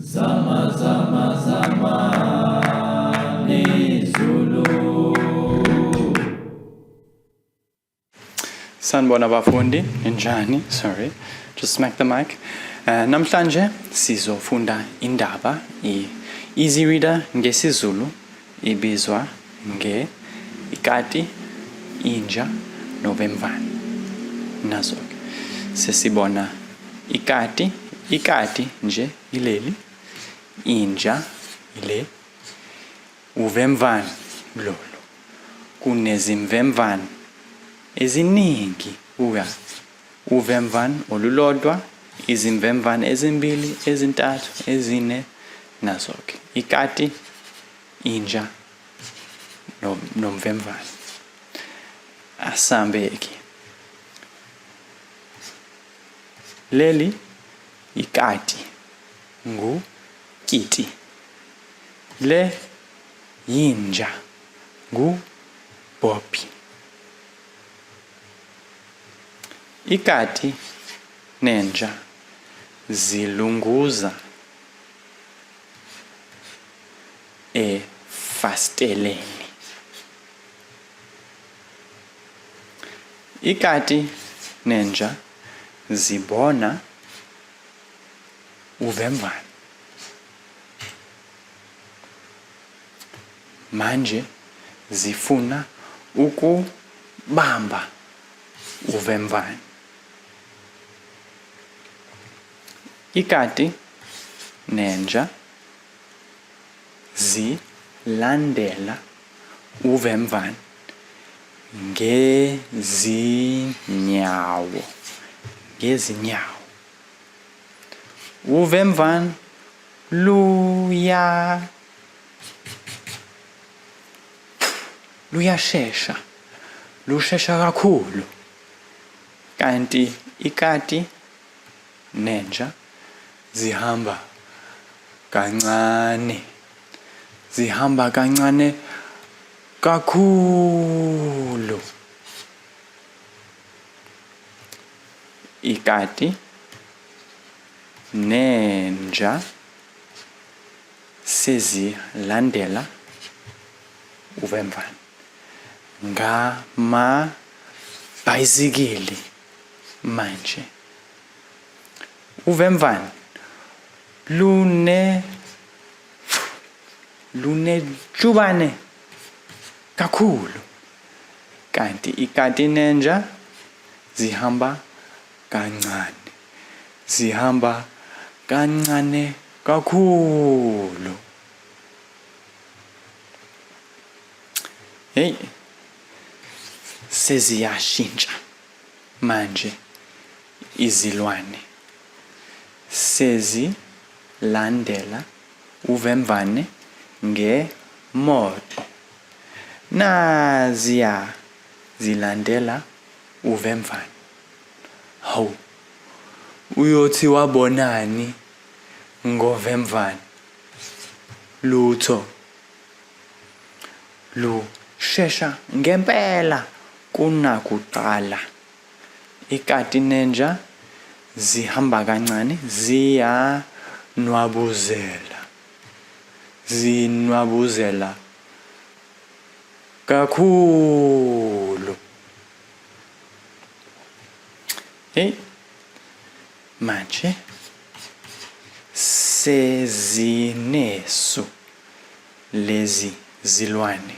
Zama zama zama Zulu. Sanibona bafundi, ninjani? Sorry, just smack the mic. Namhlanje sizofunda indaba i-Easy Reader ngesiZulu ibizwa nge Ikati, Inja noVemvane. Nazo-ke sesibona ikati, ikati nje ileli, inja ile, uvemvane lolu. Kunezimvemvane eziningi uya uvemvane olulodwa, izimvemvane ezimbili, ezintathu, ezine, nazo-ke ikati, inja nomvemvane. Asambe-ke. Leli ikati ngu Kiti. Le yinja ngu Bobby. Ikati nenja zilunguza efasteleni. Ikati nenja zibona uvemvane. Manje zifuna ukubamba uvemvane. Ikati nenja zilandela uvemvane ngezinyawo, ngezinyawo. Uvemvane luya luyashesha, lushesha kakhulu. Kanti ikati nenja zihamba kancane, zihamba kancane kakhulu. Ikati nenja sezilandela uvemvane ngamabhayisikili manje. Uvemvane lune lunejubane kakhulu, kanti ikati nenja zihamba kancane, zihamba kancane kakhulu. Hey, seziyashintsha manje izilwane, sezilandela uvemvane ngemoto. Naziya zilandela uvemvane. Hawu, uyothi wabonani ngovemvane? Lutho. Lushesha ngempela kunakuqala. Ikati nenja zihamba kancane ziyanwabuzela. Zinwabuzela kakhulu. Hey, manje sezinesu lezi zilwane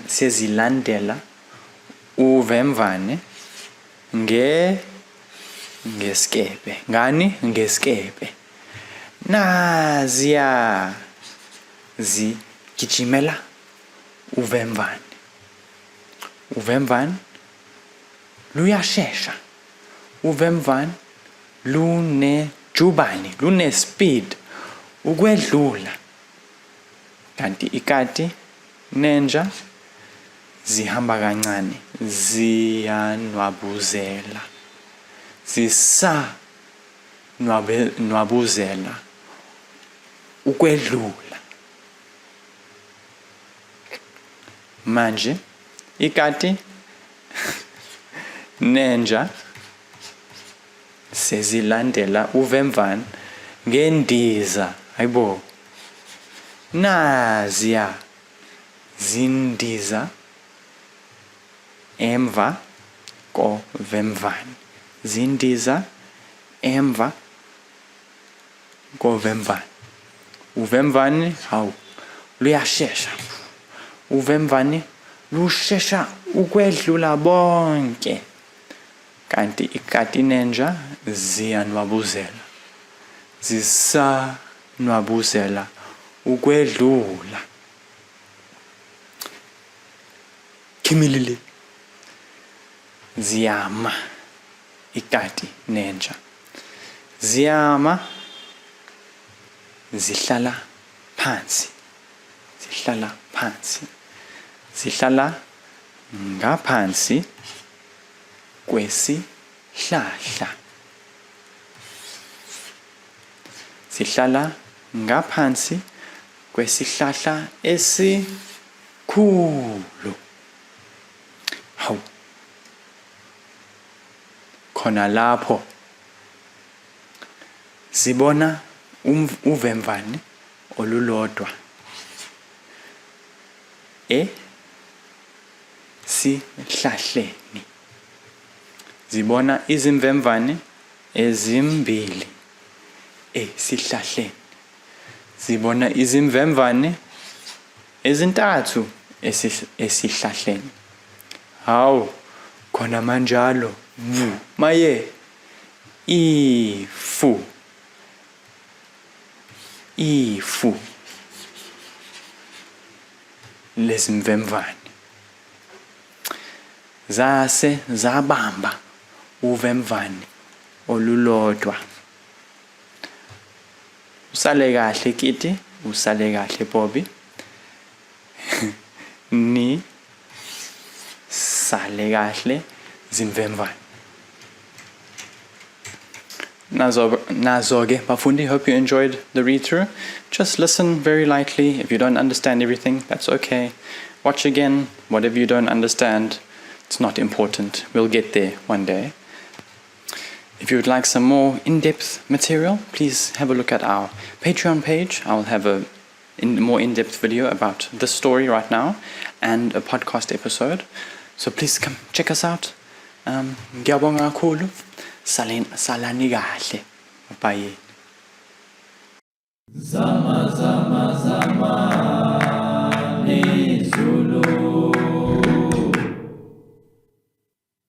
sezilandela uvemvane nge ngesikebhe. Ngani? Ngesikebhe. Naziya zigijimela uvemvane. Uvemvane luyashesha. Uvemvane lunejubane, lune-speed ukwedlula. Kanti ikati nenja zihamba kancane, ziyanwabuzela, zisanwabuzela ukwedlula. Manje ikati nenja sezilandela uvemvane Ngendiza, hayibo. Naziya zindiza emva kovemvane. Zindiza emva kovemvane. Uvemvane, hawu, luyashesha. Uvemvane lushesha ukwedlula bonke. Kanti ikati nenja ziyanwabuzela. Zisanwabuzela ukwedlula. Khimilili. Ziyama ikati nenja. Ziyama zihlala phansi. Zihlala phansi. Zihlala ngaphansi kwesihlahla. Sihlala ngaphansi kwesihlahla esikhulu. Hawu. Khona lapho sibona uvemvane olulodwa e sihlahleni. Zibona izimvemvane ezimbili esihlahleni. Zibona izimvemvane ezintathu esihlahleni. Hawu, khona manjalo, vu, maye, ifu, ifu lezimvemvane. Zase zabamba uvemvane olulodwa. Usale kahle Kiti, usale kahle Bobby. Ni sale kahle zimvemvane. Nazo, nazo-ke bafundi, hope you enjoyed the read through. Just listen very lightly. If you don't understand everything, that's okay. Watch again, whatever you don't understand, it's not important. We'll get there one day. If you would like some more in-depth material, please have a look at our Patreon page. I'll have a more in-depth video about this story right now and a podcast episode. So please come check us out. Ngiyabonga kakhulu. Salani kahle. Bye. Zama zama zama.